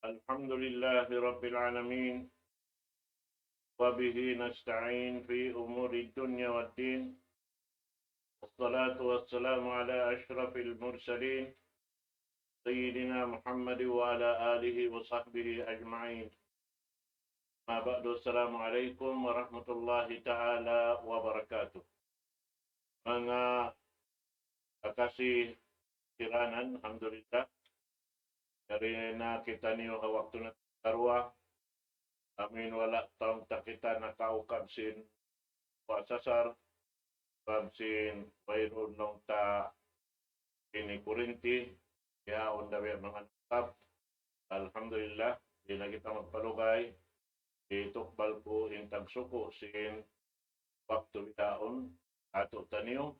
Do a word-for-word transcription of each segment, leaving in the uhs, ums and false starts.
الحمد لله رب العالمين، وبه نستعين في أمور الدنيا والدين، والصلاة والسلام على أشرف المرسلين سيدنا محمد وعلى آله وصحبه أجمعين. أما بعد، السلام عليكم ورحمة الله تعالى وبركاته. Manga kakasi tiranan, alhamdulillah. Yari na kitaniyu ha waktu nakaruwa. Amin wala' ta kaingatan nakaukab sin puasa sar, sabab sin wayruun laung ta ini kurinti, ya unda biya' manga nukab. Alhamdulillah, di' na kita magpalugay, di' tukbal ku in tagsuku' sin waktu bihaun, atu' taniyu,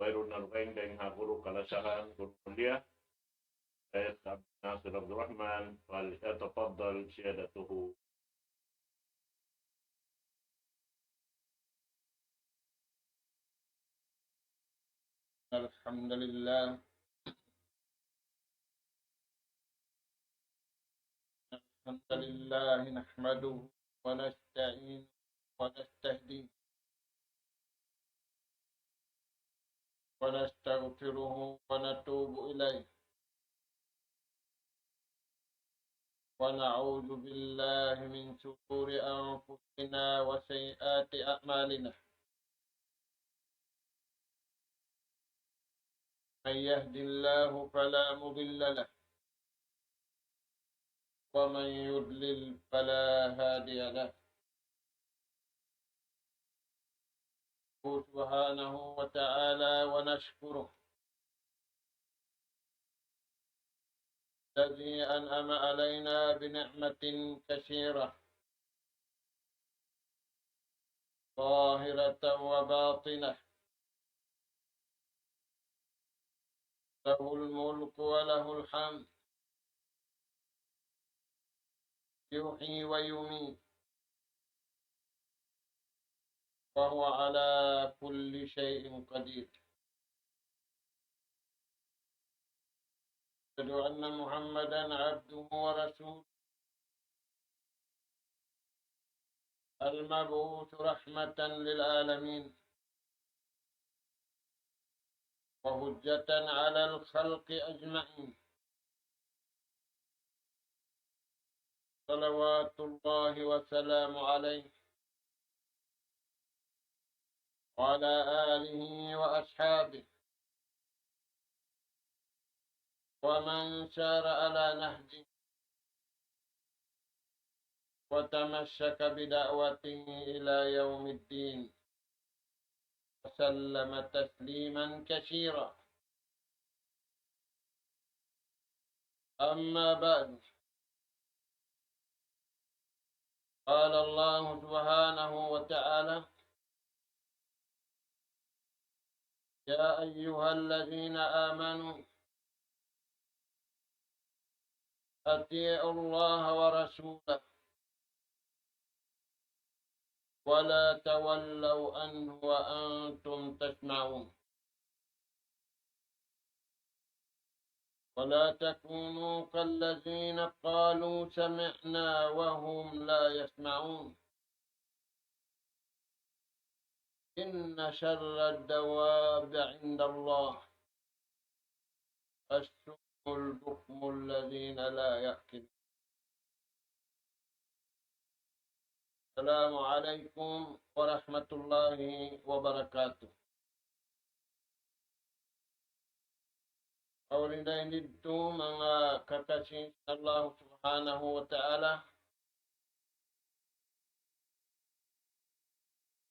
wayruun na lugay dayn ha guru kalasahan, guru mulia, Syekh Abdul Nasir Abdul Rahman, فليتفضل سيادته. الحمد لله. الحمد لله نحمده ونستعينه ونستهديه ونستغفره ونتوب إليه، ونعوذ بالله من شرور أنفسنا وسيئات أعمالنا. من يهد الله فلا مضل له، ومن يضلل فلا هادي له. سبحانه وتعالى ونشكره الذي أنعم علينا بنعمة كثيرة ظاهرة وباطنة، له الملك وله الحمد، يحيي ويميت، وهو على كل شيء قدير. أشهد أن محمدا عبده ورسوله، المبعوث رحمة للعالمين، وحجة على الخلق أجمعين، صلوات الله وسلامه عليه وعلى آله وأصحابه ومن سار على نهجه وتمسك بدعوته إلى يوم الدين، وسلم تسليما كثيرا. أما بعد، قال الله سبحانه وتعالى: يا أيها الذين آمنوا أطيعوا الله ورسوله ولا تولوا عنه وأنتم تسمعون. ولا تكونوا كالذين قالوا سمعنا وهم لا يسمعون. إن شر الدواب عند الله الصم البكم الذين لا يعقلون. السلام عليكم ورحمة الله وبركاته. Hawnu in didtu manga kakasi sin Allah Subhanahu wa Ta'ala.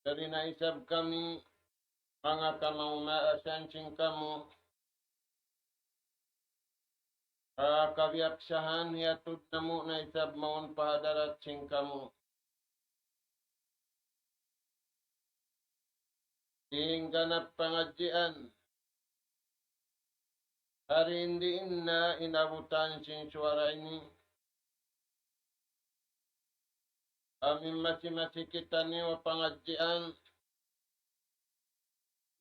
Yari na isab kami manga kamaas-maasan sin kamu. Ha kabiyaksahan hiyatud namu' na isab mawn pa hadarat sin kamu. In ganap pangadjian, hari in di' na inabutan sin suwara ini. Amu in masi-masi kitaniyu pangadjian,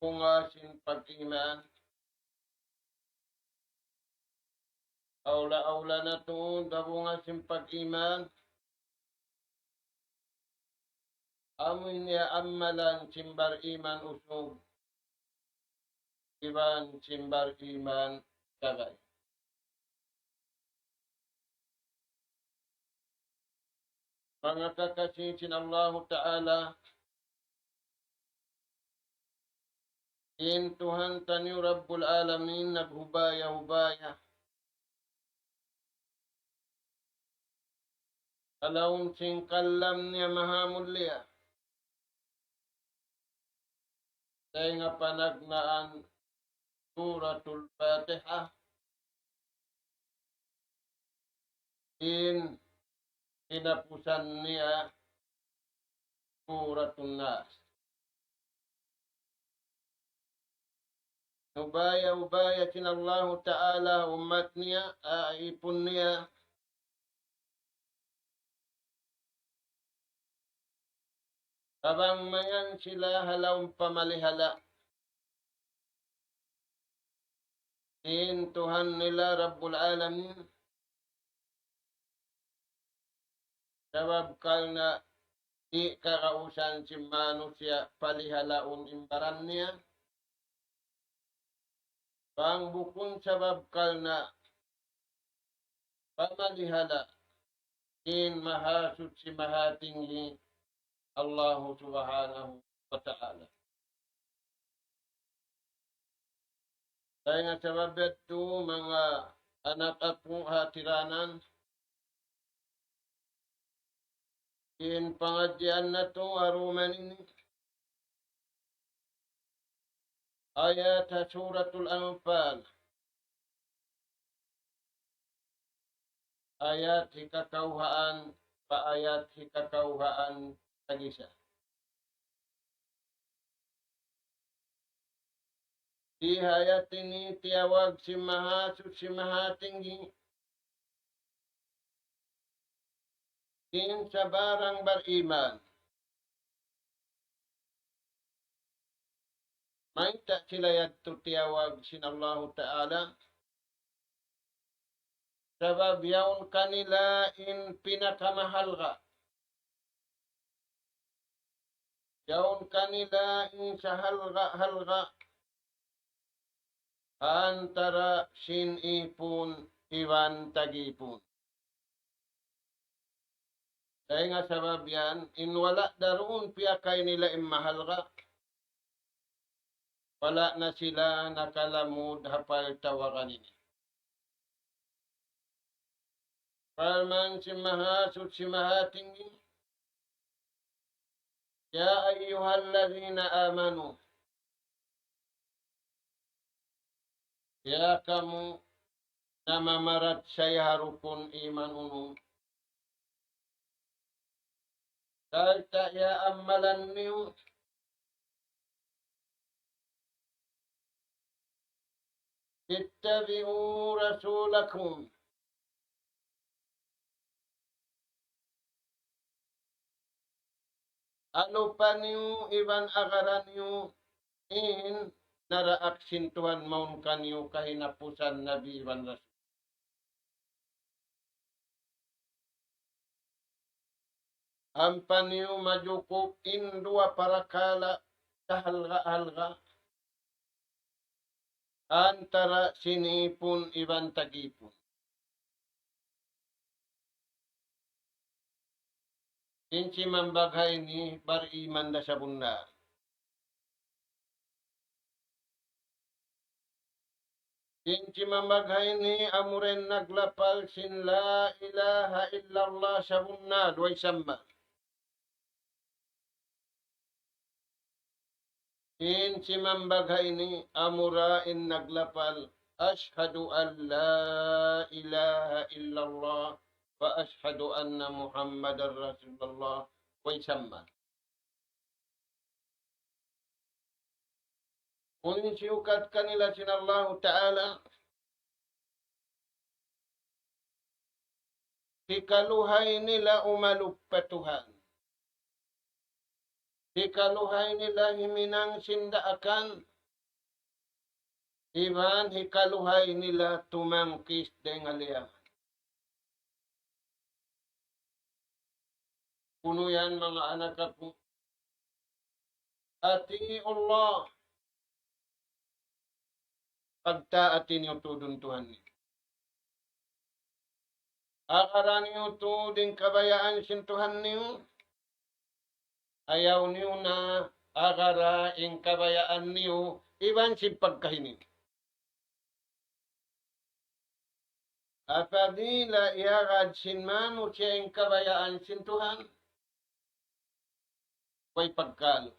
bunga sin pag-iman. Awla-awla na tuud ha bunga sin pag-iman, amu in iya amalan sin bariman usug iban sin bariman tagay. Manga kakasi sin Allahu Ta'ala, in Tuhan taniyu Rabbul Alamin naghubaya-hubaya ha lawm sin kalam niya mahamulliya. Dayn ha panagnaan Suratul Fatiha, in kinapusan niya Suratun Nas. Ubaya-ubaya sin Allahu Ta'ala ummat niya, a, ipun niya. Bang mayan sila ha lawm pamalihala' sin Tuhan nila Rabbul Alamin, sabab karna' di' karausan sin manusiya' palihalaun in baran niya, bang bukun sabab karna' pamalihala' sin Mahasuchi Mahatinggi Allahu Subhanahu wa Ta'ala. Dayn ha sabab yadtu, manga anak apu' hatiranan, in pangadjian natu' ha duman ini, ayat ha Suratul Anfal, ayat hikakawhaan pa ayat hikakawhaan tag-isa. Di ha ayat ini tiyawag sin Mahasuchi Mahatinggi in sabarang bariman. Mayta' sila yadtu tiyawag sin Allahu Ta'ala? Sabab yaun kanila in pinakamahalga'. Yaun kanila in sahalga'-halga' antara sin ipun iban tag-ipun. Dayn ha sabab yan, in wala' da duun piyakay nila in mahalga', wala' na sila nakalamud ha pagtawagan ini. Parman sin Mahasuchi Mahatinggi, يا أيها الذين آمنوا, ya kamu namamarat saya ha rukun iman unu. Sarta' ya amalan niyu, اتبعوا رسولكم. Alupa niyu iban agara niyu in naraak sin Tuhan mawn kaniyu kahinapusan Nabi iban Rasul. Ampa niyu majukup in duwa parakala' sahalga'-halga' antara sin ipun iban tag-ipun. In simambag ha ini bariman da sabunnal. In simambag ha ini amura in naglapal sin لا إله إلا الله sabunnal way sambag. In simambag ha ini amura in naglapal, أشهد أن لا إله إلا الله وأشهد أن محمدا رسول الله, way sambag. Unu in siyukat kanila sin Allahu Ta'ala, hikaluhay nila umalup pa Tuhan. Hikaluhay nila himinang sin daakan. iban hikaluhay nila tumangkis dayn ha liyangan. Unu yan, manga anak aku? أطيعوا الله. Pagtaati niyu tuud in Tuhan niyu. Agara niyu tuud in kabayaan sin Tuhan niyu. Ayaw niyu na agara in kabayaan niyu iban sin pagkahi niyu. Apabila iyagad sin manusiya' in kabayaan sin Tuhan, way pagkalu,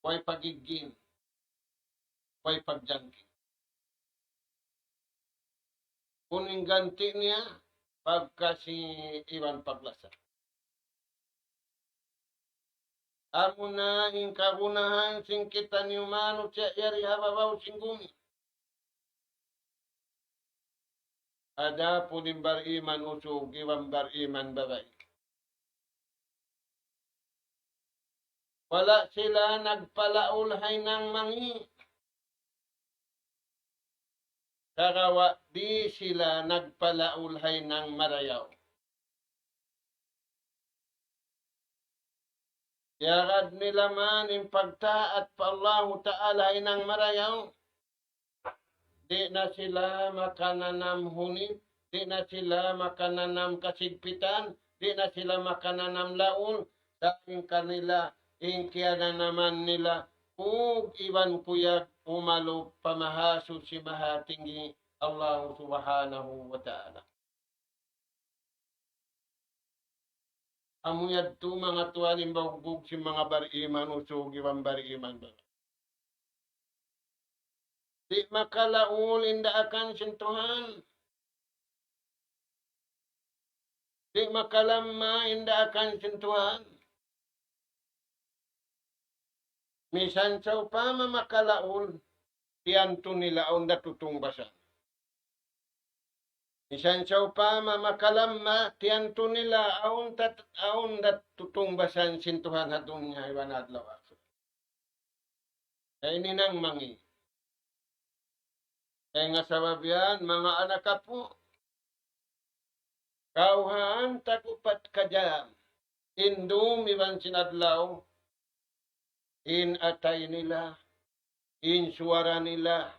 way pagigin, way pagjangki. Unu in ganti' niya? Pagkasi iban paglasa. Amuna in kagunahan sin kitaniyu manusiya' yari ha babaw sin gumi. Adapun in bariman usug iban bariman babai, wala' sila nagpalaul ha hinang mangi'. Sagawa' di' sila nagpalaul ha hinang marayaw. Iyagad nila man in pagtaat pa Allahu Ta'ala ha hinang marayaw. Di' na sila makananam hunit, di' na sila makananam kasigpitan, di' na sila makananam laul, dayn kanila in kiyananaman nila, ug iban kuyag umalup pa Mahasuchi Mahatinggi Allahu Subhanahu wa Ta'ala. Amu yadtu manga tuwan in baugbug sin manga bariman usug iban bariman babai. Di' makalaul in daakan sin Tuhan. Di' makalamma in daakan sin Tuhan. Misan sawpama makalaul, tiyantu nila awn da tutungbasan. Misan sawpama makalamma, tiyantu nila awn tat-, awn da tutungbasan sin Tuhan ha dunya iban adlaw akhirat. Ay hinang mangi'. Dayn ha sabab yan, manga anak apu', kawhaan tagupat kajam in dum iban sin adlaw, in atay nila, in suwara nila,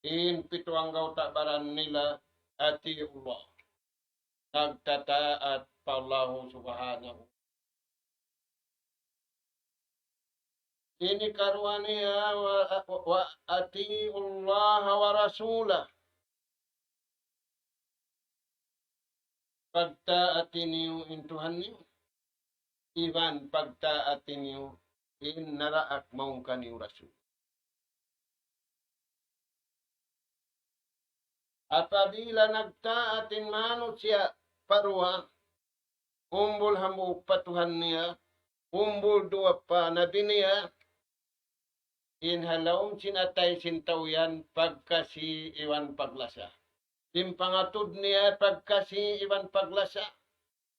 in pitu anggawta' baran nila, أطيعوا الله. Nagtataat pa Allahu Subhanahu. Ini karuwa niya, wa, wa, وأطيعوا الله ورسوله. Pagtaati niyu in Tuhan niyu, iban pagtaati niyu in naraak mawn kaniyu Rasul. Apabila nagtaat in manusiya' pa duwa, umbul hambuuk pa Tuhan niya, umbul duwa pa Nabi niya, in ha lawm sin atay sin tau yan pagkasi iban paglasa. In pangatud niya pagkasi iban paglasa.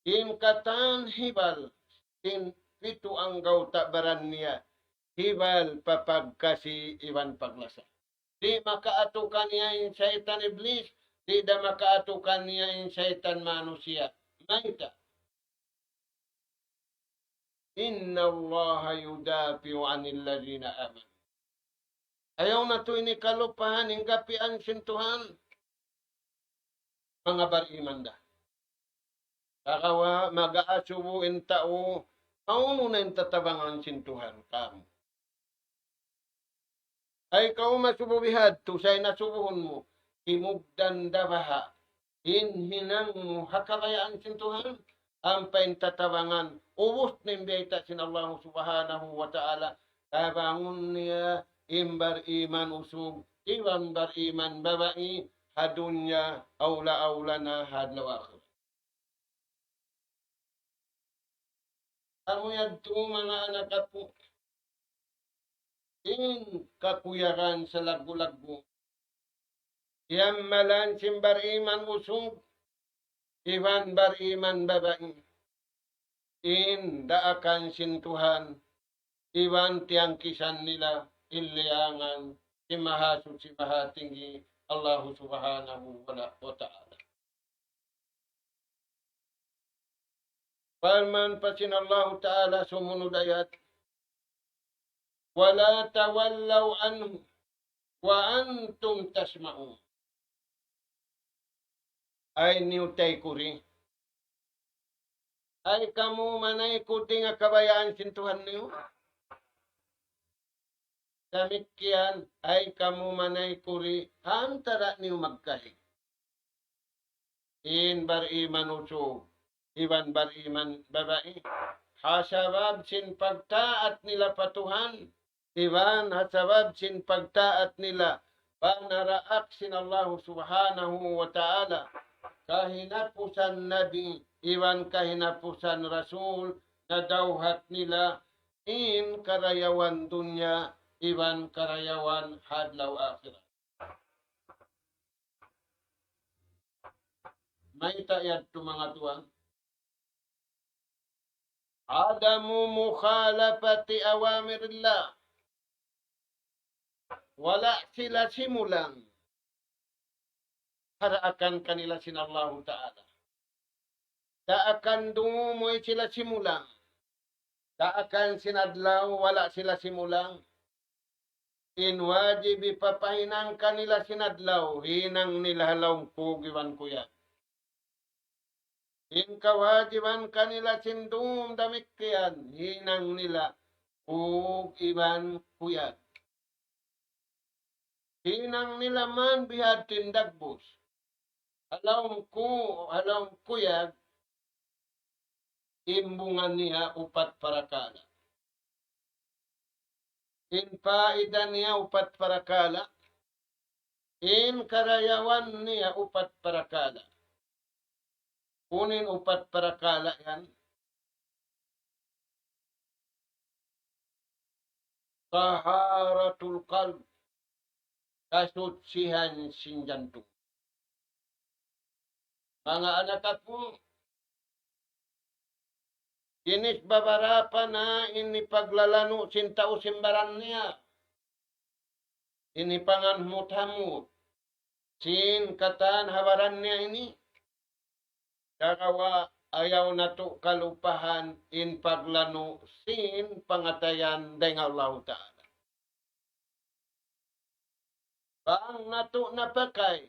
In katan hibal sin pitu anggawta' baran niya, hibal pa pagkasi iban paglasa. Di' makaatu kaniya in saytan Iblis, di' da makaatu kaniya in saytan manusiya'. Mayta'? إن الله يدافع عن الذين آمنوا. Ayaw natu' ini kalupahan in gapian sin Tuhan. Manga bariman da. Sagawa' mag-aasubu in tau, hawnu na in tatabangan sin Tuhan kamu. Ay kaw masubu bihadtu, sa' in asubuhun mu, himugdan da baha' in hinang mu ha kabayaan sin Tuhan, ampa in tatabangan, ubus na in biyayta' sin Allahu Subhanahu wa Ta'ala, tabangun niya in bariman usug, iban bariman babai, ha dunya, awla-awla na ha adlaw akhirat. Amu yadtu manga anak apu', in kakuyagan salaggu'-laggu', iyammalan sin bariman usug, iban bariman babai, in daakan sin Tuhan, iban tiyangkisan nila in liyangan sin Mahasuchi Mahatinggi Allahu Subhanahu wa la-, wa Ta'ala. Parman pa sin Allahu Ta'ala sumunud ayat, ولا تولوا عنه وأنتم تسمعون. Ay niyu taykud. Ay kamu manaykud dayn ha kabayaan sin Tuhan niyu. Damikkiyan, ay kamu manaykud, ha antara' niyu magkahi. In bariman usug, iban bariman babai. Ha sabab sin pagtaat nila pa Tuhan, iban ha sabab sin pagtaat nila pa naraak sin Allahu Subhanahu wa Ta'ala. Kahinapusan Nabi, iban kahinapusan Rasul, nadawhat nila in karayawan dunya, iban karayawan ha adlaw akhirat. Mayta' yadtu manga tuwan? عدم مخالفة أوامر الله. Wala' sila simulang ha daakan kanila sin Allahu Ta'ala. Daakan dumuy sila simulang. Daakan sin adlaw, wala' sila simulang. In wajib hipapahinang kanila sin adlaw, hinang nila ha lawm kug iban kuyag. In kawajiban kanila sin dum damikkiyan, hinang nila kug iban kuyag. Hinang nila man bihadtu in dagbus. Ha lawm ku-, ha lawm kuyag, in bunga niya upat parakala'. In paida niya upat parakala'. In karayawan niya upat parakala'. Unu in upat parakala' yan? طهارة القلب, kasuchihan sin jantung. Manga anak aku, ginis babarapa na in hipaglalanu' sin tau sin baran niya. In hipanganhamut-hamut sin katan ha baran niya ini. Sagawa' ayaw natu' kalupahan in paglanu' sin pangatayan dayn ha Allahu Ta'ala. Bang natu' napakay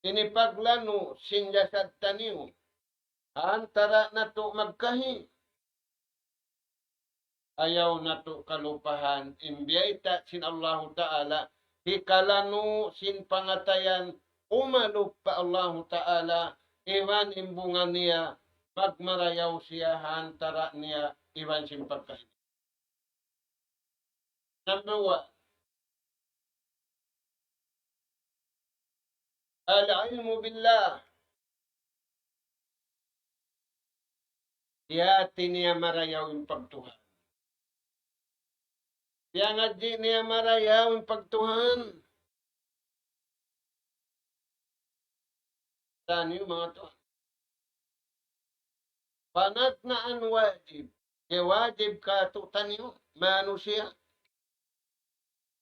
in hipaglanu' sin jasad taniyu, antara' natu' magkahi, ayaw natu' kalupahan in biyayta' sin Allahu Ta'ala, hikalanu' sin pangatayan, umalup pa Allahu Ta'ala, iban in bunga niya, magmarayaw siya ha antara' niya iban sin pagkahi. Number one, العلم بالله. Hiyati niya marayaw in pagtuhan. Piyangadji' niya marayaw in pagtuhan. Taniyu manga tuwan. Panagnaan wajib. Kaya wajib kātu'niyu manusiya'.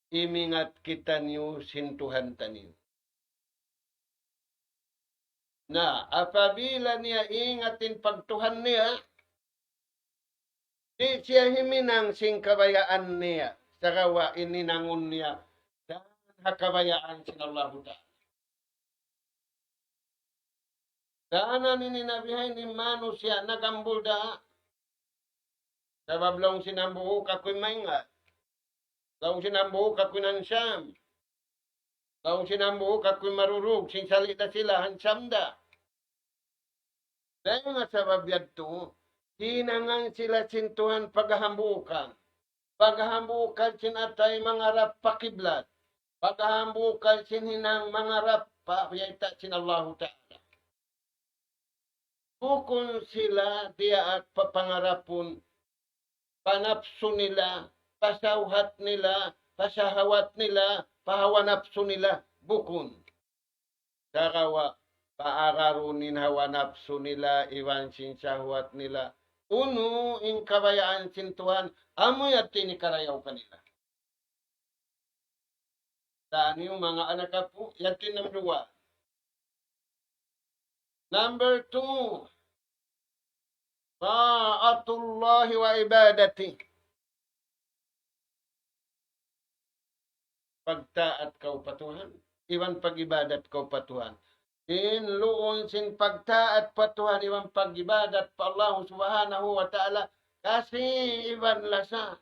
Imingat kitaniyu sin Tuhan taniyu. Na, apabila niya ingat in pagtuhan niya, di' siya himinang sin kabayaan niya, sagawa' in hinangun niya, dayn ha kabayaan sin Allahu Ta'ala. Dayn ha ini nabihay in manusiya' nagambul da. Sabab laung sin hambuuk aku in maingat. Laung sin hambuuk aku in handsome. Laung sin hambuuk aku in marurug, sin sali' da sila handsome da. Dayn ha sabab yadtu, hinangan sila sin Tuhan paghambuukan. Paghambuukan sin atay mangarap pa kiblat. Paghambuukan sin hinang mangarap pa biyayta' sin Allahu Ta'ala. Bukun sila diyaak papangarapun pa napsu nila, pa sawhat nila, pa sahawat nila, pa hawa napsu nila, bukun. Sagawa' paagarun in hawa napsu nila iban sin sahawat nila. Unu in kabayaan sin Tuhan, amu yadtu in hikarayaw kanila. Taniyu manga anak apu', yadtu in number one. Number two, ta'atullahi wa ibadati. Pagtaat kaw pa Tuhan, iban pag-ibadat kaw pa Tuhan. In luun sin pagtaat pa Tuhan, iban pag-ibadat pa Allah Subhanahu wa Ta'ala, kasi iban lasa.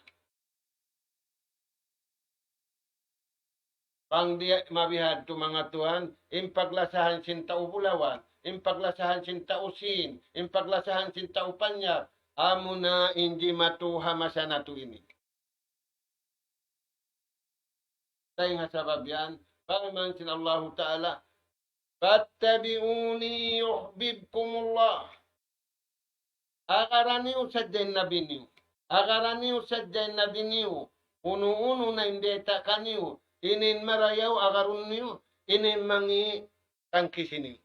Bang di' mabihadtu manga tuwan, in paglasahan sin tau bulawan, in paglasahan sin tau Sin, in paglasahan sin tau Panyap, amuna in jimatu ha masa natu' ini. Dayn ha sabab yan, parman sin Allahu Ta'ala, فاتبعوني يحببكم الله. Agaraniyu sadja in Nabi niyu. Agaraniyu sadja in Nabi niyu. Unu-unu na in bayta' kaniyu, in marayaw agarun niyu, in mangi' tangkisi niyu.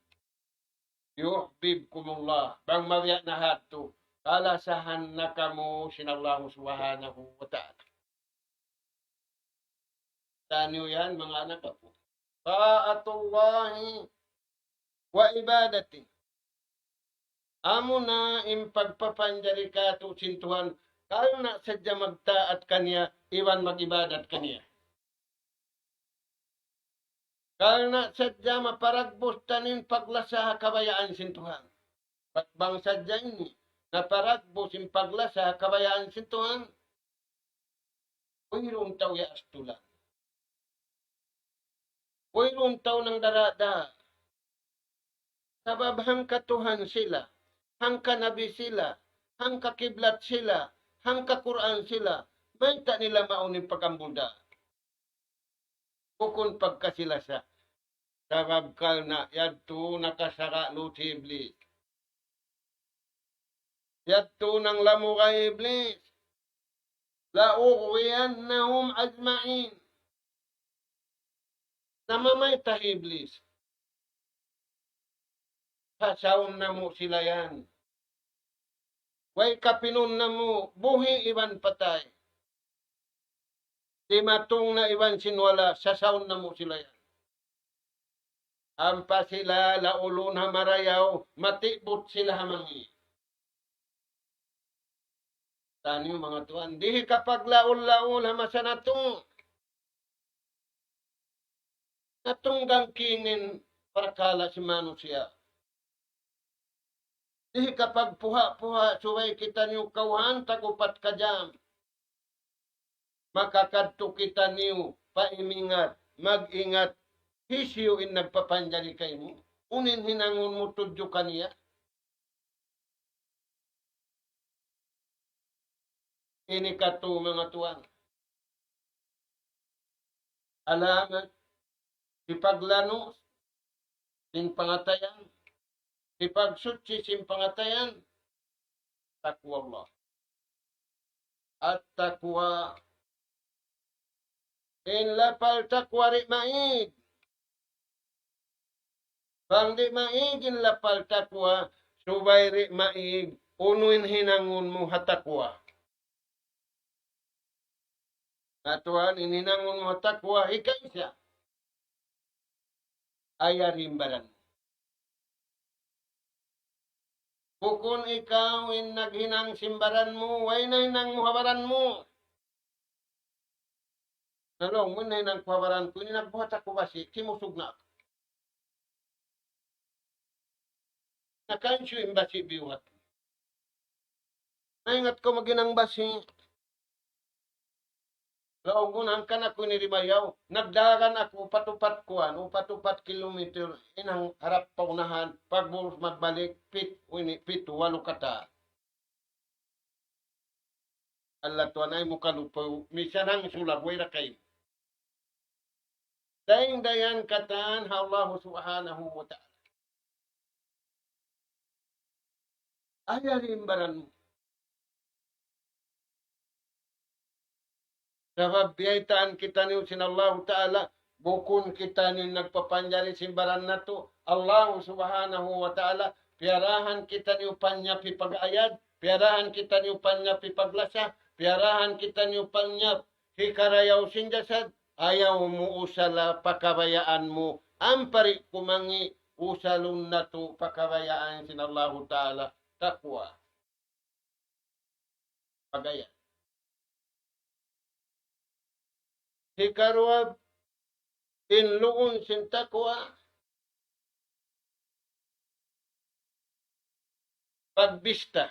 يحببكم الله. Bang mabiya' na hadtu, kalasahan na kamu sin Allah Subhanahu wa Ta'ala. Taniyu yan, manga anak aku. طاعة الله وعبادته. Amuna in pagpapanjari kātu' sin Tuhan, karna' sadja magtaat kaniya, iban mag-ibadat kaniya. Karna' sadja maparagbus ta in paglasa ha kabayaan sin Tuhan. Bat bang sadja ini, naparagbus in paglasa ha kabayaan sin Tuhan, wayruun tau iyaastulan. Wayruun tau nagdara'-dara'. Sabab hangka Tuhan sila, hangka Nabi sila, hangka kiblat sila, hangka Qur'an sila, mayta' nila mawn in pag-ambul da. Bukun pagkasi-lasa. Sabab karna' yadtu nakasara' lut hi Iblis. Yadtu nanglamud hi Iblis. لأغوينهم أجمعين. Namamayta' hi Iblis. Sasaun namu' sila yan. Way kapinun namu', buhi' iban patay. Dimatung na iban sin wala', sasaun namu' sila yan. Ampa sila laulun ha marayaw, matibut sila ha mangi'. Taniyu manga tuwan, di' hikapaglaul-laul ha masa natu'. Natunggang kinin parakala' sin manusiya'. Di' hikapagpuha'-puha', subay kitaniyu kawhaan tag-upat ka jam. Makakadtu kitaniyu pa imingat, mag-ingat, hisiyu in nagpapanjari kaymu? Unu in hinangun mu tudju kaniya? Ini katu' manga tuwan. Alamat hipaglanu' sin pangatayan, hipagsuchi sin pangatayan, taqwa Allah. At-taqwa. In lapal taqwa di' maig. Bang di' maig in lapal taqwa, subay di' maig, unu in hinangun mu ha taqwa. Na tuwan, in hinangun mu ha taqwa, hikaisa. Ayari in baran mu. Bukun ikaw in naghinang sin baran mu, way nahinang mu ha baran mu. Na laung mu, nahinang ku ha baran ku, ini nagbuhat aku basi', kimusug na aku. Nakainsiyu in basi' biyuhat. Naingat kaw maghinang basi'. Laung ku, hangkan aku ini dimayaw. Nagdagan aku upat-upat kuwan, upat-upat kilometer, in harap pa unahan, pagbus magbalik, pit, ini, pitu, walu kata. Allah tuwan ay mu kalupaw, misan hangsulag, way da kay. Dayn da yan katan ha Allah Subhanahu wa Ta'ala. Ayari in baran mu. Sabab biyaytaan kitaniyu sin Allahu Ta'ala, bukun kitaniyu nagpapanjari sin baran natu'. Allahu Subhanahu wa Ta'ala, piyarahan kitaniyu panyap hipag-ayad, piyarahan kitaniyu panyap hipaglasa, piyarahan kitaniyu panyap hikarayaw sin jasad, ayaw mu usala pa kabayaan mu, ampa di' ku mangi' usalun natu' pa kabayaan sin Allahu Ta'ala, taqwa. Pagaya. Hikaruwa, in luun sin taqwa, pagbista.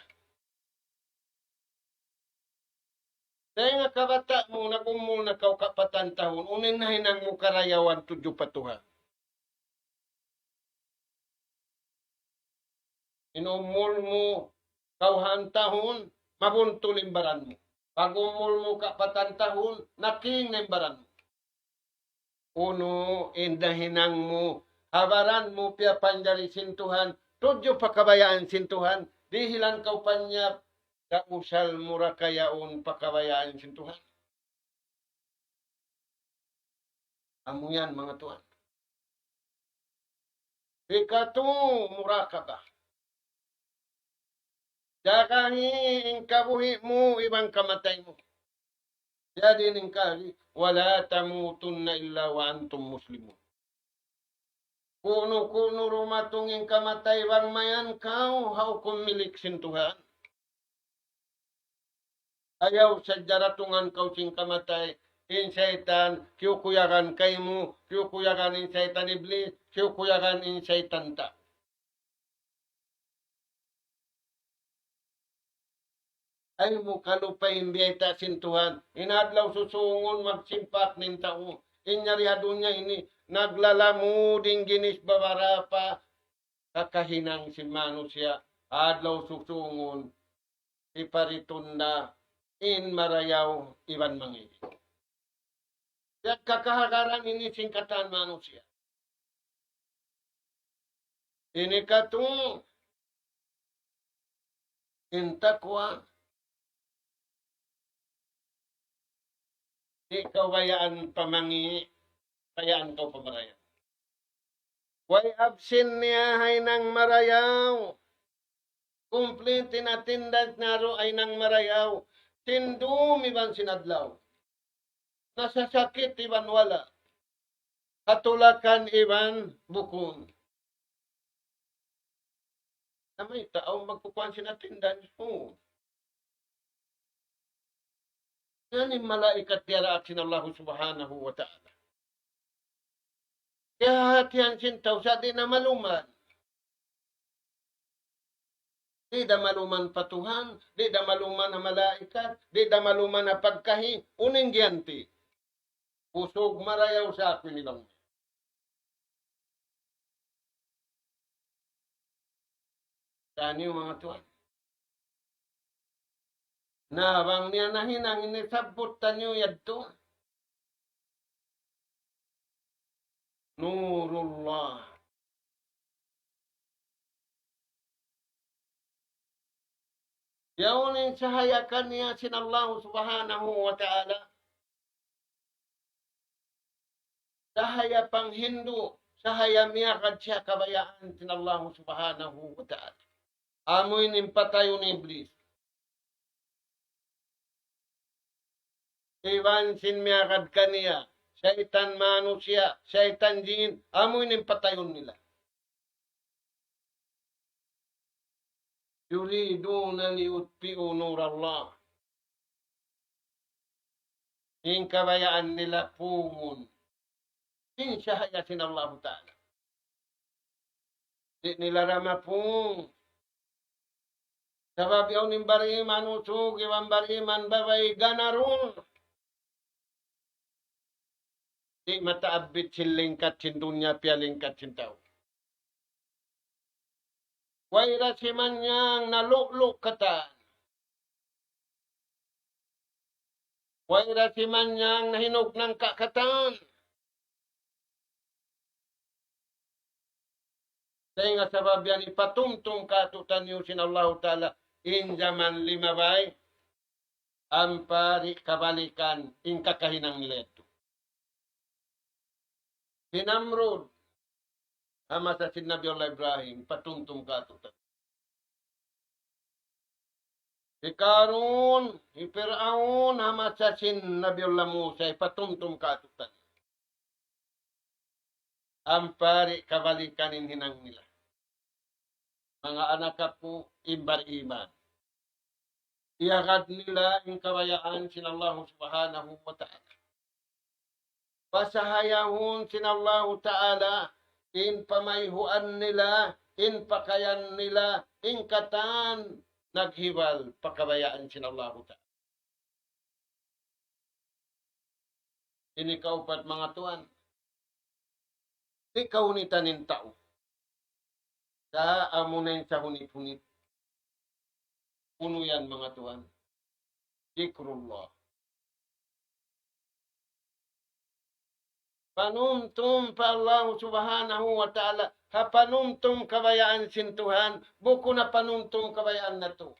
Dayn ha kabata' mu, nag-umul na kaw kapatan tahun, unu in nahinang mu karayawan tudju pa Tuhan? In umul mu kawhaan tahun, mabuntul in baran mu. Pag umul mu kapatan tahun, naking na in baran mu. Unu in nahinang mu, ha baran mu piyapanjari sin Tuhan, tudju pa kabayaan sin Tuhan, dihilan kaw panyap, kausal mu ra ka yaun pa kabayaan sin Tuhan. Amu yan, manga tuwan. Hikatu, murakabah. Jagahi in kabuhi' mu iban kamatay mu. Jadi in kaagi, ولا تموتن إلا وأنتم مسلمون. Kunu-kunu dumatung in kamatay bang mayan kaw ha hukum milik sin Tuhan. Ayaw sadja datungan kaw sin kamatay, in saytan, kiyukuyagan kaymu, kiyukuyagan in saytan Iblis, kiyukuyagan in saytan ta. Ayaw mu kalupahi in biyayta' sin Tuhan. In adlaw susungun magsimpak in tau. In yari ha dunya ini, naglalamud in ginis babarapa kakahinang sin manusiya'. Adlaw susungun, hiparitun na in marayaw iban mangi'. Piyagkakahagaran ini sin katan manusiya'. Ini katu' in taqwa, di' kaw bayaan pa mangi', bayaan kaw pa marayaw. Way absin niya ha hinang marayaw. Kumplit in attendance niya duun ha hinang marayaw. Sin dum iban sin adlaw. Nasasakit iban wala'. Ha tulakan iban bukun. Na mayta' awn magkukuan sin attendance? Uu. Yan in malaikat diyaraak sin Allahu Subhanahu wa Ta'ala. Kiyahatihan sin tau sa' di' na maluman. Di' da maluman pa Tuhan, di' da maluman ha malaikat, di' da maluman ha pagkahi, unu in giyanti'? Kusug marayaw sa aku ini laung. Taniyu manga tuwan. Na bang niya nahinang ini sabbut taniyu yadtu. Nurullah. Yaun in sahaya kaniya sin Allahu Subhanahu wa Ta'ala. Sahaya panghindu', sahaya miyagad siya kabayaan sin Allahu Subhanahu wa Ta'ala. Amu ini in patayun Iblis. Iban sin miyagad kaniya, saytan manusiya', saytan jin, amu ini in patayun nila. يريدون ليطفئوا نور الله. In kabayaan nila pungun in sahaya sin Allahu Ta'ala. Di' nila da mapung. Sabab yaun in bariman usug iban bariman babai ganarun. Di' mataabbit sin lingkat sin dunya, piyalingkat sin tau. Way da simannyang nalu'lu' katan. Way da simannyang nahinug nangka' katan. Dayn ha sabab yan hipatumtum kātu'niyu sin Allahu Ta'ala in jaman limabay, ampa di' kabalikan in kakahinang nila yadtu. Hi Namrud, ha masa sin Nabi Allah Ibrahim, patumtum kātu'niyu. Hi Karun, hi Piraun, ha masa sin Nabiullah Musa, hipatumtum kātu'niyu. Ampa di' kabalikan in hinang nila. Manga anak aku, in bariman. Iyagad nila in kabayaan sin Allah Subhanahu wa Ta'ala. Pasahayahun sin Allahu Ta'ala in pamayhuan nila, in pakayan nila, in katan naghibal pa kabayaan sin Allahu Ta'ala. Ini kaupat, manga tuwan. Di' kahunitan in tau. Sa' amuna in sahunit-hunit. Unu yan, manga tuwan? Zikrullah. Panumtum pa Allah Subhanahu wa Ta'ala. Ha panumtum kabayaan sin Tuhan, bukun ha panumtum kabayaan natu'.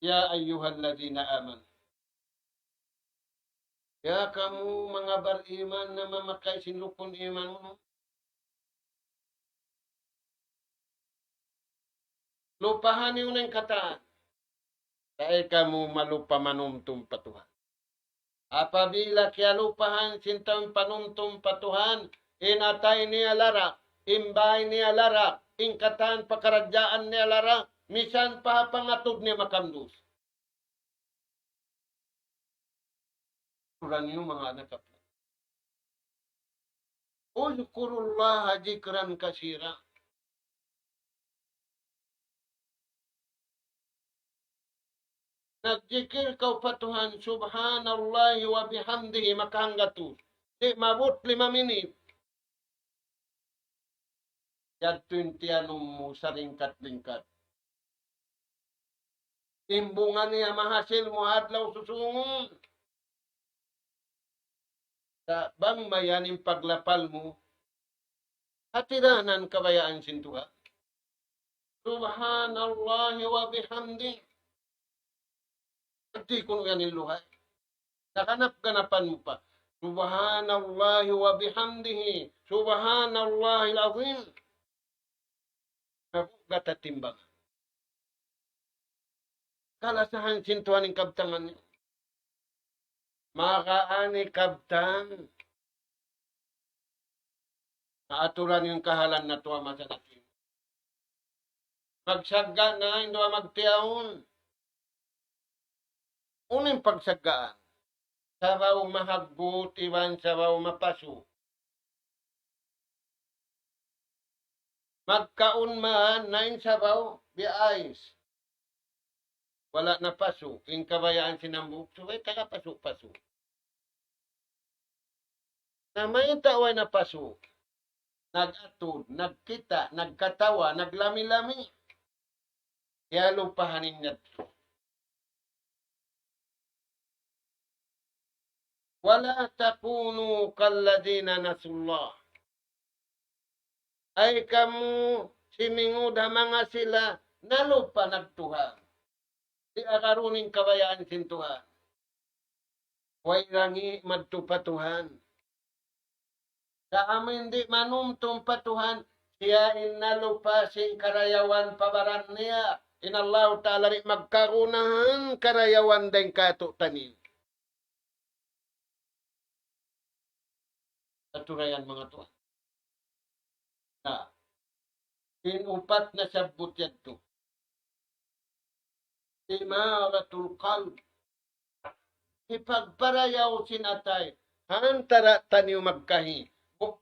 يا أيها الذين آمنوا. Ya kamu manga bariman na mamakay sin rukun iman unu. Lupahan niyu na in katan. Sa' di' kamu malupa manumtum pa Tuhan. Apabila kiyalupahan sin tau in panumtum pa Tuhan, in atay niya larak, in bāy niya larak, in katan pakaradjaan niya larak, misan pa ha pangatud niya makandus. Aturan niyu manga anak aku. اذكروا الله ذكرا كثيرا. Nagjikil kaw pa Tuhan, subhanallahi wa bihamdihi, makahanggatus. Di' maabut lima minit. Yadtu in tiyanum mu salingkat-lingkat. In bunga niya mahasil mu ha adlaw susūngun. Sa' bang mayan in paglapal mu, hatiranan kabayaan sin Tuhan. Subhanallahi wa bihamdih. Di' kunu' yan in luhay. Naganap-ganapan mu pa. Subhanallahi wa bihamdihi. Subhanallahil azim. Nabugat ha timbang. Kalasahan sin Tuhan in kabtangan niya. Maka ani kabtang. Na aturan in kahalan natu' ha masa natu'. Magsagga' na in duwa magtiyaun. Unu in pagsaggaan? Sabaw mahaggut iban sabaw mapasu'. Magkaun man na in sabaw, biya' ais. Wala' na pasu', in kabayaan sin hambuuk, subay taga pasu'-pasu'. Na mayta' way na pasu'? Nag-atud, nagkita', nagkatawa, naglami-lami. Kiyalupahan niya yadtu. ولا تكونوا كالذين نسوا الله. Ay kamu simingud ha manga sila nalupa nag-Tuhan. Di' agarun in kabayaan sin Tuhan. Way rangi madtu pa Tuhan. Sa' amu in di' manumtum pa Tuhan, siya in nalupa sin karayawan pa baran niya. In Allahu Ta'ala di' magkagunahan karayawan dayn kātu'niyu. Aturan yan, manga tuwan. Na, in upat nasabbut yadtu. إمارة القلب. Hipagparayaw sin atay. Ha antara' taniyu magkahi. Bu-,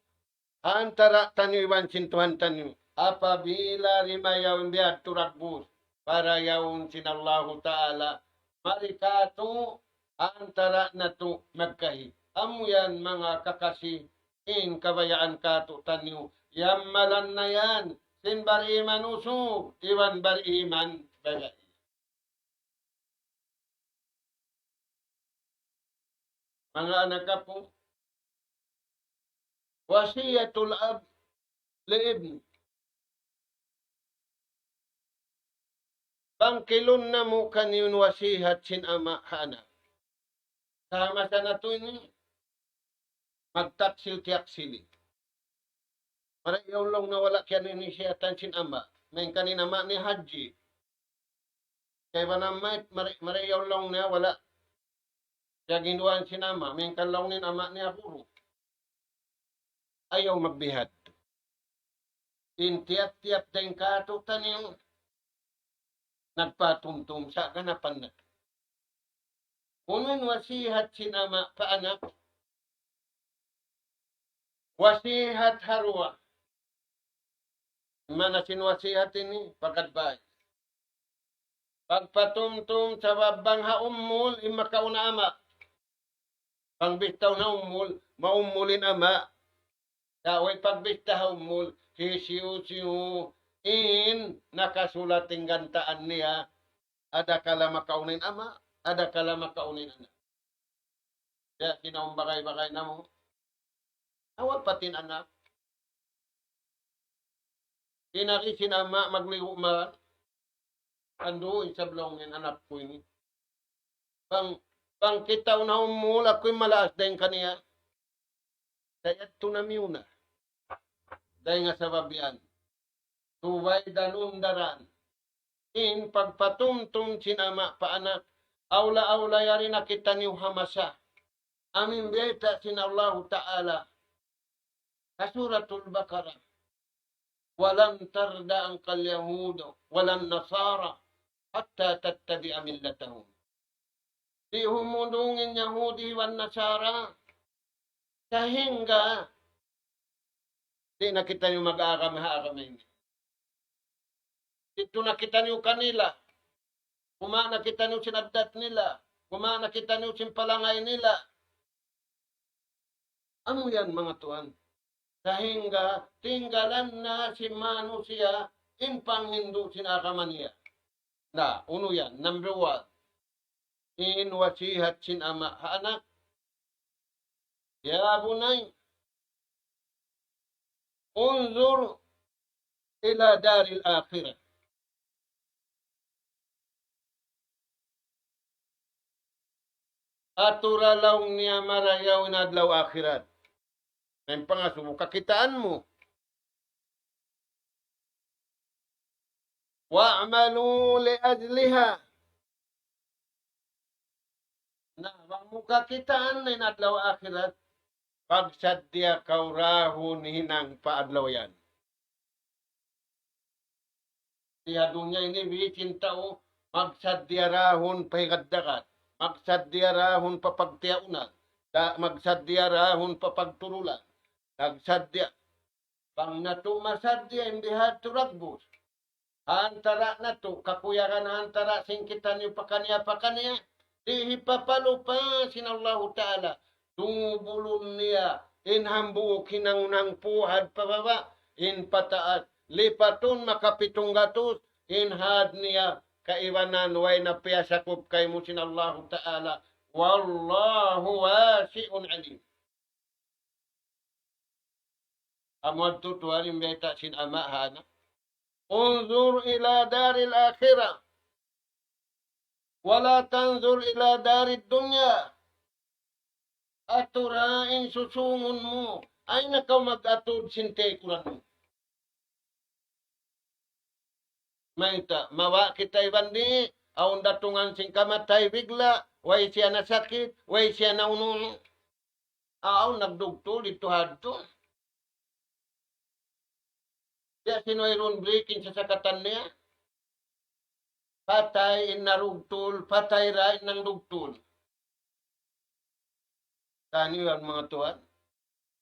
ha antara' taniyu iban sin Tuhan taniyu. Apabila rimayaw in biya' yadtu dagbus, parayawun sin Allahu Ta'ala. Mari kātu' ha antara' natu' magkahi. Amu yan manga kakasi in kabayaan kātu'niyu. Yammalan na yan sin bariman usug iban bariman babai. Manga anak apu', وصية الأب لابنه. Bangkilun namu' kaniyu in wasihat sin ama' ha anak. Sa' masa natu' ini, magtaksil-tiyaksili. Marayaw laung niya wala' kiyaninihiyatan sin ama'. Main kan in ama' niya hajji. Kaibanan mari-, marayaw laung niya wala' kiyaginduan sin ama'. Main kan laung niya in ama' niya guru. Ayaw magbihadtu. In tiyap-tiyap dayn kātu'niyu, nagpatumtum sa' ganapan natu'. Unu in wasihat sin ama' pa anak? Wasihat ha duwa. Maana sin wasihat ini, pag-advise. Pagpatumtum, sabab bang ha umul, in makauna ama'. Bang bistahun ha umul, maumul in ama'. Sa' way pagbista ha umul, hisiyu-siyu in nakasulat in gantaan niya, adakala makauna in ama', adakala makauna in anak. Biya' sin awn bagay-bagay namu'. Nawapat in anak. Kinari sin ama' magligu' man. Andu', isab laung niya in anak ku ini. Bang, bang kitaun ha umul, aku in malaas dayn kaniya. Sa' yadtu na miyuna. Dayn ha sabab yan. Subay danum daran. In pagpatumtum sin ama' pa anak, awla-awla yari na kitaniyu ha masa. Amu in bayta' sin Allahu Ta'ala ha Suratul Baqarah, ولن ترضى عنك اليهود ولا النصارى حتى تتبع ملتهم. Di' humundung in Yahudi iban Nasara sahingga di' na kitaniyu mag-agama ha agama ini. Didtu na kitaniyu kanila. Kumawa' na kitaniyu sin addat nila. Kumawa' na kitaniyu sin palangay nila. Amu yan, manga tuwan. Sahingga tinggalan na sin manusiya' in panghindu' sin agama niya. Na, unu yan, number one. In wasihat sin ama' ha anak. يا بني انظر إلى دار الآخرة. Atura laung niya marayaw in adlaw akhirat. Main pangasubu kakitaan mu. واعملوا لأجلها. Na, bang mu kakitaan na in adlaw akhirat, pagsaddiya kaw rahun hinang pa adlaw yan. Di ha dunya ini, biya' sin tau, magsaddiya rahun pa higad dagat, magsaddiya rahun pa pagtiyaunan, da-, magsaddiya rahun pa pagturulan, magsaddiya. Bang natu' masaddiya in bihadtu dagbus. Ha antara' natu', kakuyagan ha antara' sin kitaniyu pakaniya-pakaniya, di' hipapalupa sin Allahu Ta'ala. Dubulun niya in hambuuk hinangun puhad pa baba', in pataas, lipatun makapitung gatus, in had niya kaibanan way na piyasakup kaymu sin Allahu Ta'ala. والله واسع عليم. Amu yadtu tuwan in bayta' sin ama' ha anak. انظر إلى دار الآخرة ولا تنظر إلى دار الدنيا. Atura in susungun mu, ayaw na kaw mag-atud sin taykuran mu. Mayta', mawa' kita iban di', awn datungan sin kamatay bigla', way siya nasakit, way siya naunu-unu. Awn nagdugtul didtu hadtu. Biya' sin wayruun break in sasakatan niya. Patay in narugtul, patay da in nangdugtul. Taniyu yan, manga tuwan.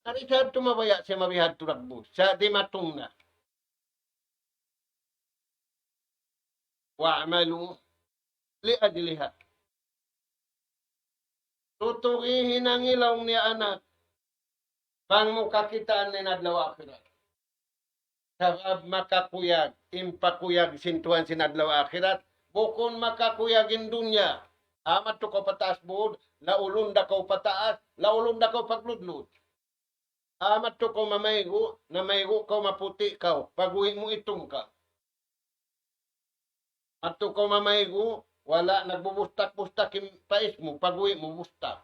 Nari sa' hadtu mabaya' siya mabihadtu dagbus. Sa' dimatung na. واعملوا لأجلها. Tutugi hinangi laung niya anak. Bang mu kakitaan na in adlaw akhirat. Sabab makakuyag, in pakuyag sin Tuhan sin adlaw akhirat, bukun makakuyag in dunya. Amat tu kaw pataas bud, laulun da kaw pataas, laulun da kaw pagludlud. Amat tu kaw mamaygu', namaygu' kaw maputi' kaw, pag-uwi' mu itum kaw. Amat tu kaw mamaygu', wala' nagbubustak-bustak in pais mu, pag-uwi' mu bustak.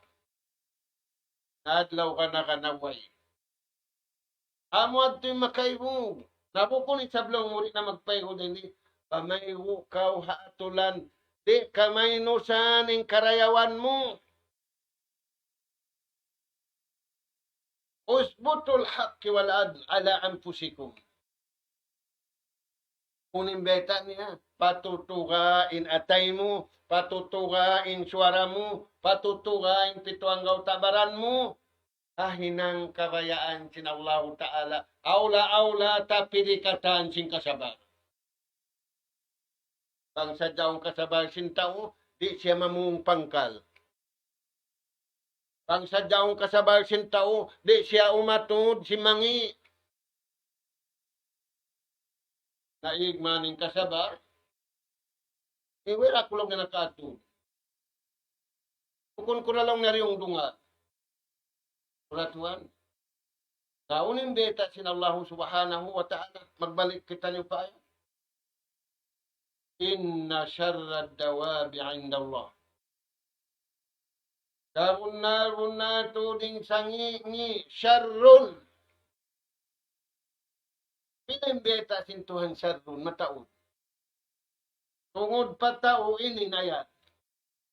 Adlaw kana-kana way. Amu yadtu in makaibug. Na bukun isab laung mu di' na magpaibug ini. Pamaygu' kaw ha atulan. Di' kamainusan in karayawan mu. اثبتوا الحق والعدل على أنفسكم. Unu in bayta' niya, patutuga in atay mu, patutuga in suwara mu, patutuga in pitu anggaw ta' baran mu, ha hinang kabayaan sin Allahu Ta'ala, awla-awla ta pirikatan sin kasabar. Bang sadja in kasabar sin tau, di' siya mamung pangkal. Bang sadja in kasabar sin tau, di' siya umatud sin mangi'. Na igman in kasabar, iwira ku laung na nakatud. Bukun ku na laung na riyung dunga. Pula tuwan. Na unu in bayta' sin Allahu Subhanahu wa Ta'ala, magbalik kitaniyu pa ayat. إن شر الدواب عند الله. Sabunnal-bunnal tuud in sangi'-ngi' sharrun. Pila in bayta' sin Tuhan sharrun, mataud. Tungud pa tau ini in ayat.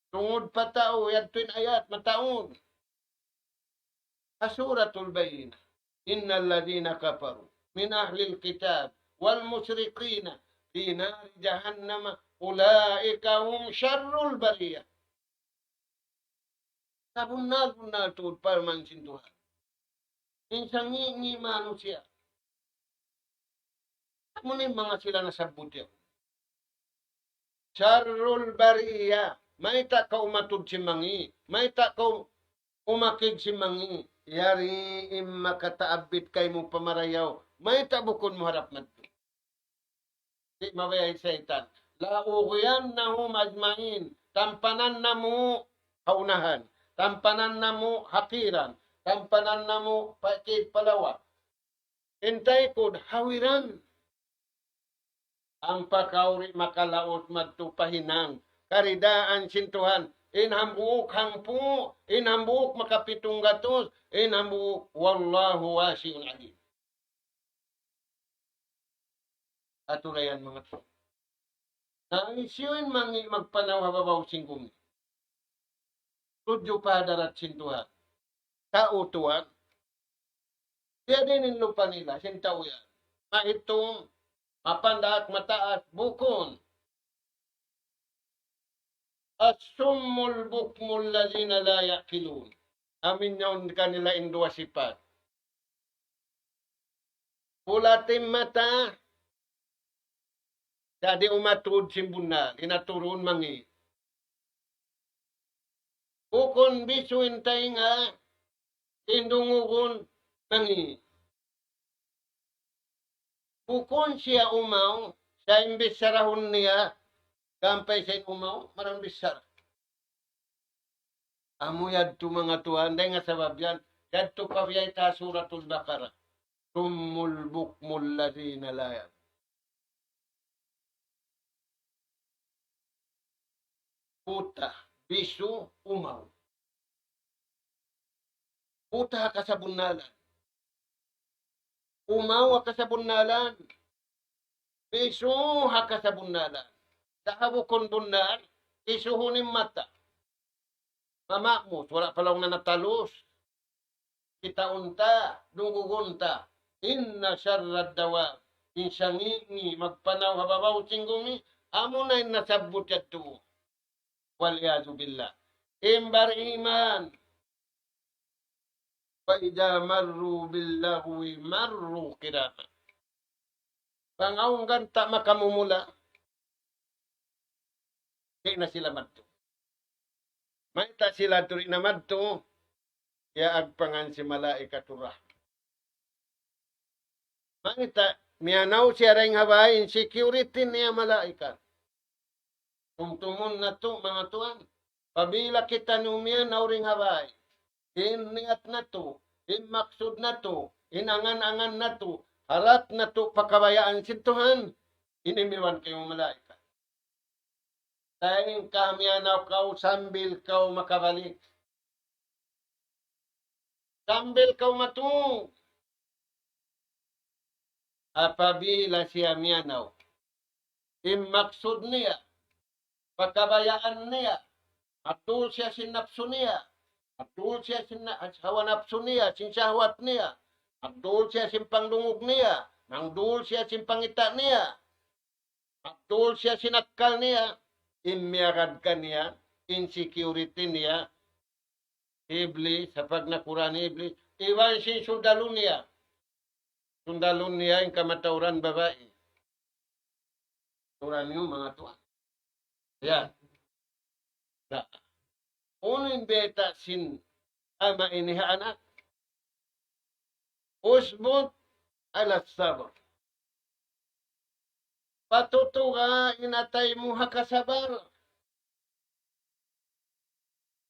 Tungud pa tau yadtu in ayat, mataud. Ha Suratul Bayyinah. إن الذين كفروا من أهل الكتاب والمشركين في نار جهنم أولئك هم شر البرية. Sabunnal-bunnal tuud parman sin Tuhan. In sangi'-ngi' manusiya'. Amu na in manga sila nasabbut yan. Sharrul bariya. Mayta' kaw umatud sin mangi'? Mayta' kaw umakig sin mangi'? Yari in makataabbit kaymu pa marayaw. Mayta' bukun mu harap madtu? Di' mabaya' in saytan. لأغوينهم أجمعين. Tampanan namu' ha unahan. Tampanan namu' ha kiran. Tampanan namu' pa kid pa lawa. In taykud, hawiran. Ampa kaw di' makalaut madtu pa hinang karidaan sin Tuhan. In hambuuk hangpu', in hambuuk makapitung gatus, in hambuuk, والله واسع عليم. Aturayan manga tuwan. Na hisiyu in mangi' magpanaw ha babaw sin gumi? Tudju pa hadarat sin Tuhan. Tau tuwan. Siya diin in lupa nila, sin tau yan. Maitum, mapandak, mataas, bukun. الصم البكم الذين لا يعقلون. Amu in yaun kanila in duwa sipat. Pulat in mata, sa' di' umatud sin bunnal, in aturun mangi'. Bukun bisu in taynga, in dungugun mangi'. Bukun siya umaw, sa' in bissarahun niya, gampay sa' in umaw, marang bissara. Amu yadtu manga tuwan, dayn ha sabab yan, yadtu pa biyayta' Suratul Baqarah. الصم البكم الذين لا يعقلون. Buta, bisu, umaw. Buta ha kasabunnalan. Umaw ha kasabunnalan. Bisu ha kasabunnalan. Sa' ha bukun bunnal, isuhun in mata. Mama' mu, wala' pa laung na natalus. Kitaun ta, dungugun ta. إن شر الدواب. In sangi'-ngi' magpanaw ha babaw sin gumi, amuna in nasabbut yadtu. والعياذ بالله. In bariman. فإذا مروا باللغو مروا كراما. Bang awn ganta' makamumula, di' na sila madtu. Mayta' sila di' na madtu, ya agpangan sin malaikatur rahmah. Mayta', miyanaw siya dayn ha bay, in security niya malaikat. Tumtumun natu', manga tuwan. Apabila kitaniyu miyanaw dayn ha bay, in niyat natu', in maksud natu', in angan-angan natu', harap natu' pa kabayaan sin Tuhan, in imiwan kaymu malaikat. Dayn ha miyanaw kaw sambil kaw makabalik. Sambil kaw matung. apabila siya miyanaw in maksud niya, pakabayaan niya, adul siya sin napsu niya, adul siya sin na-, hawa napsu niya, sin shahwat niya, adul siya sin pangdungug niya, mangdul siya sin pangita' niya, adul siya sin akkal niya, in miyagad kaniya, insecurity niya, Iblis, ha pagnakuran Iblis, iban sin sundalun niya. Sundalun niya in kamatauran babai. Turan niyu manga tuwan. Yan. Na. Unu in bayta' sin ama' ini ha anak? اثبت على الصبر. Patutuga in atay mu ha kasabar.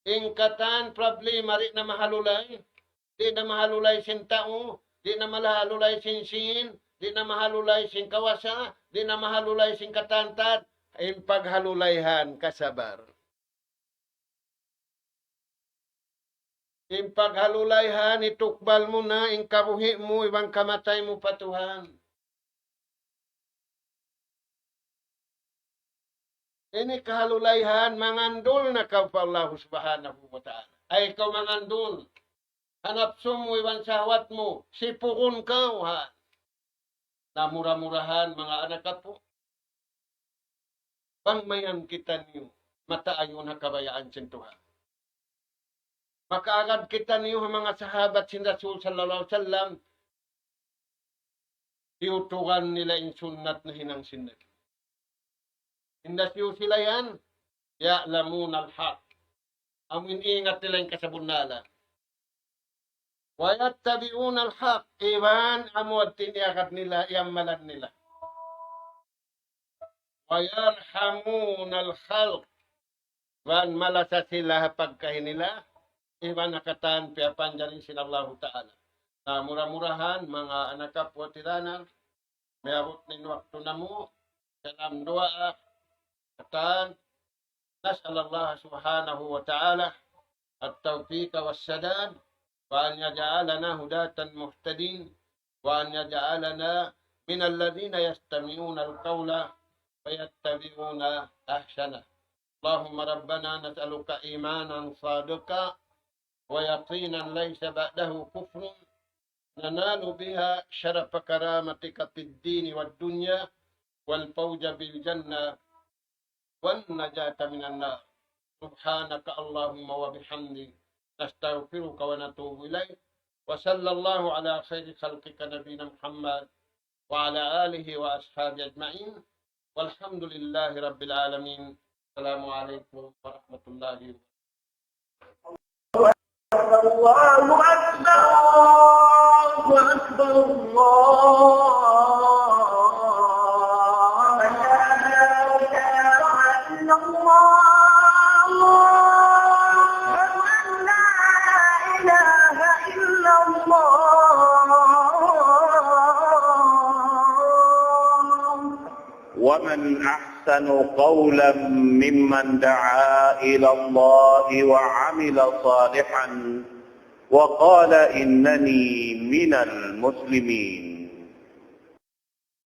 In katan problema di' na mahalulay, di' na mahalulay sin tau, di' na mahalulay sin sīn, di' na mahalulay sin kawasa, di' na mahalulay sin katantad, in paghalulayhan kasabar. In paghalulayhan, hitukbal mu na in kabuhi' mu iban kamatay mu pa Tuhan. Ini kahalulayhan, mangandul na kaw pa Allah Subhanahu wa Ta'ala. Ay kaw mangandul. Ha napsu mu iban shahwat mu, sipugun kaw ha. Na mura-murahan, manga anak apu'. Bang mayan kitaniyu, mataayun ha kabayaan sin Tuhan. Makaagad kitaniyu ha manga sahabat sin Rasul sallallahu alayhi wasallam, tiyuturan nila in sunnat nahinang sin Nabi. Inda siyu sila yan, يعلمون الحق. Amu in ingat nila in kasabunnalan. ويتبعون الحق. Iban amu in tiyagad nila, iyamalan nila. ويرحمون الخلق. Iban malasa sila ha pagkahi nila. Iban ha katan piyapanjari sin Allahu Ta'ala. Na mura-murahan, manga anak apu' tiranan, miyabut na in waktu namu', salam duwaa, katan, نسأل الله سبحانه وتعالى التوفيق والسداد، وأن يجعلنا هداة مهتدين، وأن يجعلنا من الذين يستمعون القول فيتبعون أحسنه. اللهم ربنا نسألك إيمانا صادقا ويقينا ليس بعده كفر، ننال بها شرف كرامتك في الدين والدنيا، والفوز بالجنة، والنجاة من النار. سبحانك اللهم وبحمدك، نستغفرك ونتوب إليك. وصلى الله على خير خلقك نبينا محمد وعلى آله وأصحابه أجمعين. والحمد لله رب العالمين. السلام عليكم ورحمة الله وبركاته. الله أكبر، الله أكبر، الله أكبر. لا إله إلا الله. لا إله إلا الله. ومن أحسن قولا ممن دعا إلى الله وعمل صالحا وقال إنني من المسلمين.